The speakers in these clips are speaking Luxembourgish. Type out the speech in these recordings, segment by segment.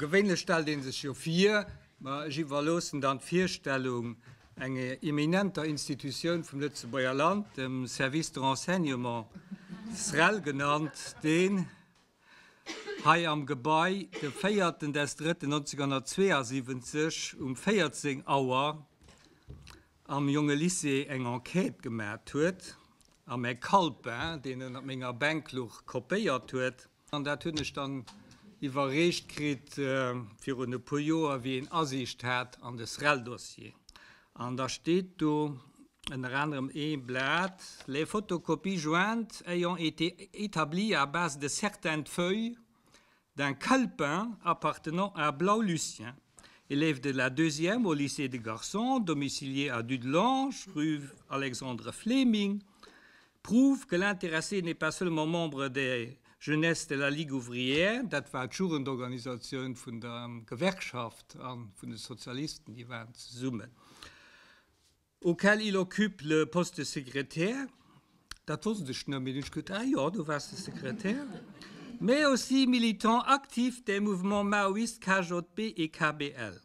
Gewéinlech stellt ee sech jo vir, ma ech iwwerloossen dann d'Virstellung enger eminenter Institutioun vum Lëtzebuerger Land, dem Service de Renseignement, SREL genannt, deen hei am Gebai de véierten des drëtten 1972 um 14 Auer am Jonge Lycée eng Enquête gemat huet a mäi Calepin, deen ënnert menger Bänk luch, kopéiert huet. An dat hunn ech dann iwwerreecht kritt virun e puer Joer, wéi een Asiicht hat an de SREL-Dossier. An da steet do ënner anerem ee Blat, Les photocopies jointes ayant été établies à base de certaines feuilles d'un calepin appartenant à Blau Lucien, élève de la deuxième au lycée des garçons, domicilié à Dudelange, rue Alexandre Fleming, prouvent que l'intéressé n'est pas seulement membre des Jeunesse de la Ligue ouvrière, dat war d'Jugendorganisatioun vun der Gewerkschaft a vun de Sozialisten, déi waren zesummen, auquel il occupe le poste de secrétaire, dat wosst ech net méi, dunn hu ech gesot, ah jo, du waars de Sekretär, mais aussi militant actif des mouvements maoïstes KJB et KBL.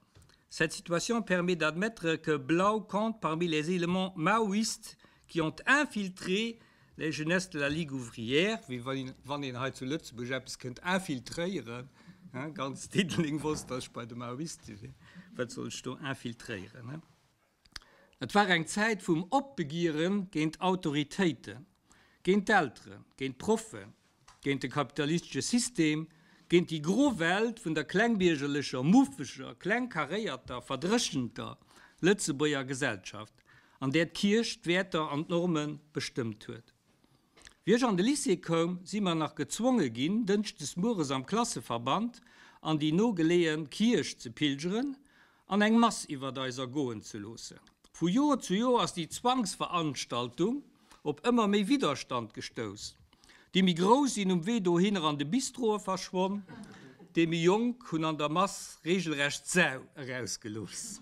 Cette situation permet d'admettre que Blau compte parmi les éléments maoïstes qui ont infiltré les jeunesses de la Ligue ouvrière, wéi wann een hei zu Lëtzebuerg eppes kënnt infiltréieren, hein, ganz Diddeleng wosst, dass ech bei de Maoïste sinn, wat soll ech do infiltréieren, hein? Et war eng Zäit vum Opbegiere géint Autoritéiten, géint d'Elteren, géint d'Proffen, géint de kapitalistesche System, géint déi gro Welt vun der klengbiergerlecher, muffeger, klengkaréierter, verdréchenter Lëtzebuerger Gesellschaft, an där d'Kierch d'Wäerter an d'Norme bestëmmt huet. Wéi ech an de Lycée koum, si mer nach gezwonge ginn, dënschdes mueres am Klasseverband an déi no geleeë Kierch ze pilgeren an eng Mass iwwert eis ergoen ze loossen. Vu Joer zu Joer ass déi Zwangsveranstaltung op ëmmer méi Widderstand gestouss. Déi méi Grouss sinn um Wee dohinner an de Bistroe verschwonn, déi méi Jonk hunn an der Mass regelrecht d'Sau erausgelooss.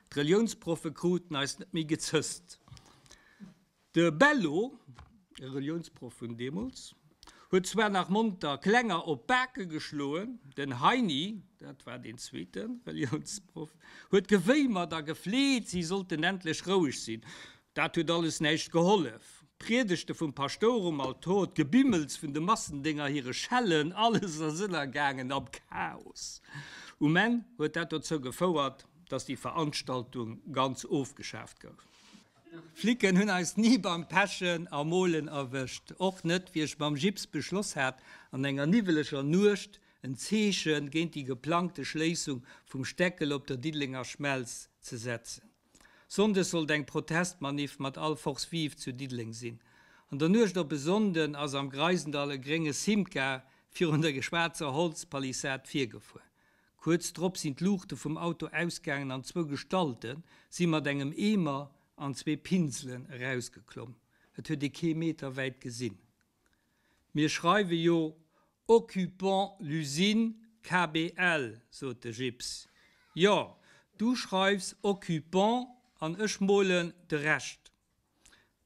D'Reliounsproffe kruten eis net méi gezësst. De Bello, e Reliounsproff vun deemools, huet zwar nach monter Klenger op d'Bake geschloen, den Heini, dat war deen zweete Reliounsproff, huet gewéimert a gefleet, si sollten endlech roueg sinn. Dat huet alles näischt gehollef. D'Priedegte vum Paschtouer um Altor, d'Gebimmels vun de Massendénger hire Schellen, alles ass ënnergaangen am Chaos. Um Enn huet dat dozou gefouert, dass déi Veranstaltung ganz ofgeschaaft gouf. Flicken hunn eis ni beim Pechen a Molen erwëscht, och net wéi ech mam Gips beschloss hat, an enger niwweleger Nuecht en Zeeche géint déi geplangte Schléissung vum Steckel op der Diddelenger Schmelz ze setzen. Sonndes sollt eng Protestmanif mat all Force vive zu Diddeleng sinn. An der Nuecht op e Sonnden ass am Greisendall e grénge Simca virun der schwaarzer Holzpalissad virgefuer. Kuerz drop sinn d'Luuchte vum Auto ausgaangen an zwou Gestalte si mat engem Eemer an zwee Pinselen erausgeklomm. Et huet ee kee Meter wäit gesinn. Mir schreiwe jo Occupons l'usine KBL, sot de Gips. Jo, du schreifs Occupons an ech molen de Rescht.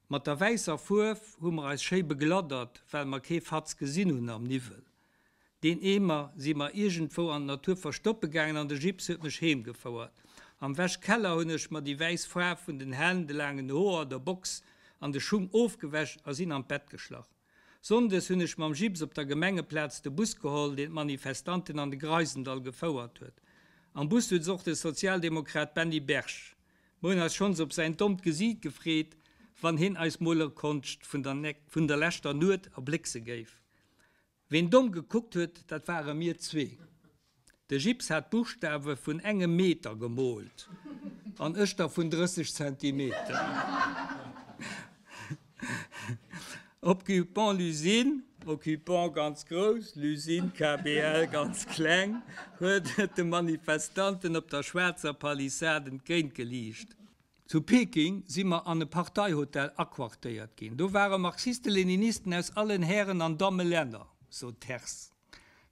Mat der wäisser Fuerf hu mer eis schéi begladdert, well mer kee Fatz gesinn hunn am Niwwel. Deen Eemer si mer iergendwou an d'Natur verstoppe gaangen an de Gips huet mech heem gefouert. Am Wäschkeller hunn ech mer déi wäiss Faarf vun den Hänn, de laangen Hoer, der Box an de Schung ofgewäsch a sinn an d'Bett geschlach. Sonndes hunn ech mam Gips op der Gemengeplaz de Bus geholl, deen d'Manifestanten an de Greisendall gefouert huet. Am Bus sutz och de Sozialdemokrat Benny Berg. Mer hunn eis schonns op säin dommt Gesiit gefreet, wann heen eis Molerkonscht vun der vun der leschter Nuet erbléckse géif. Ween domm gekuckt huet, dat ware mir zwee. De Gips hat Buchstawe vun engem Meter gemoolt an ech der vun 30 Zentimeter. Occupons l'usine, occupons ganz grouss, l'usine KBL ganz kleng, huet et de Manifestanten op der schwaarzer Palissade entgéintgeliicht. Zu Peking si mer an e Parteihotel aquartéiert ginn. Do ware Marxiste-Leninisten aus allen Hären an Dammelänner, sot d'Hers.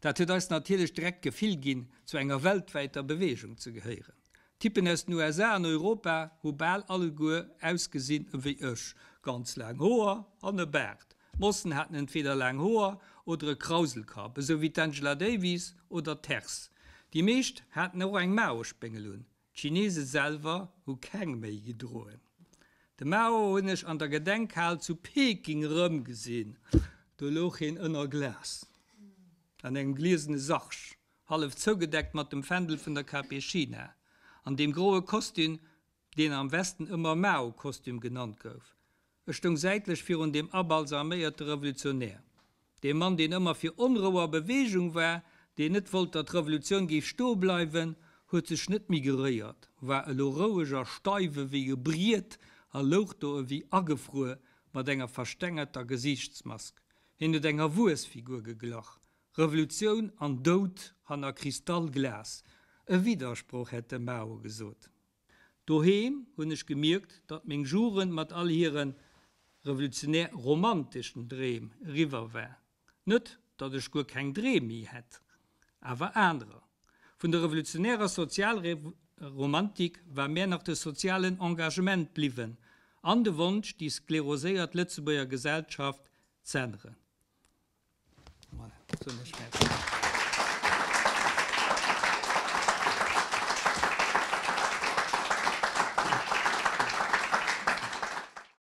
Dat huet eis natierlech direkt d'Gefill ginn, zu enger weltwäiter Beweegung ze gehéieren. D'Typen aus den USA an Europa hu bal alleguer ausgesinn ewéi ech, ganz laang Hoer an e Baart. D'Mossen haten entweder laang Hoer oder e Krauselkapp, esou wéi d'Angela Davis oder d'Hers. Déi meescht haten och eng Mao-Spéngel un, d'Chinese selwer hu keng méi gedroen. De Mao hunn ech an der Gedenkhal zu Peking erëmgesinn, do louch hien ënner Glas, an engem gliesene Sarg, hallef zougedeckt mat dem Fändel vun der KP China, an deem groe Kostüm, deen am Westen ëmmer Mao-Kostüm genannt gouf. Ech stoung säitlech virun deem abalsaméierte Revolutionär. Dee Mann, deen ëmmer fir Onrou a Beweegung war, deen net wollt, datt d'Revolutioun géif stoe bleiwen, huet sech net méi geréiert, war elo roueg a steif ewéi e Briet a louch do ewéi agefruer mat enger verstengerter Gesiichtsmask. Hien huet enger Wuessfigur geglach. Revolutioun an Doud hanner Kristallglas. E Widdersproch, hätt de Mao gesot. Doheem hunn ech gemierkt, datt meng Jugend mat all hire revolutionär romanteschen Dreem eriwwer war. Net, datt ech guer keng Dreem méi hätt, awer anerer. Vun der revolutionärer Sozialromantik war mär nach de sozialen Engagement bliwwen an de Wonsch, déi skleroséiert Lëtzebuerger Gesellschaft z'änneren. Voilà, soen ech Merci.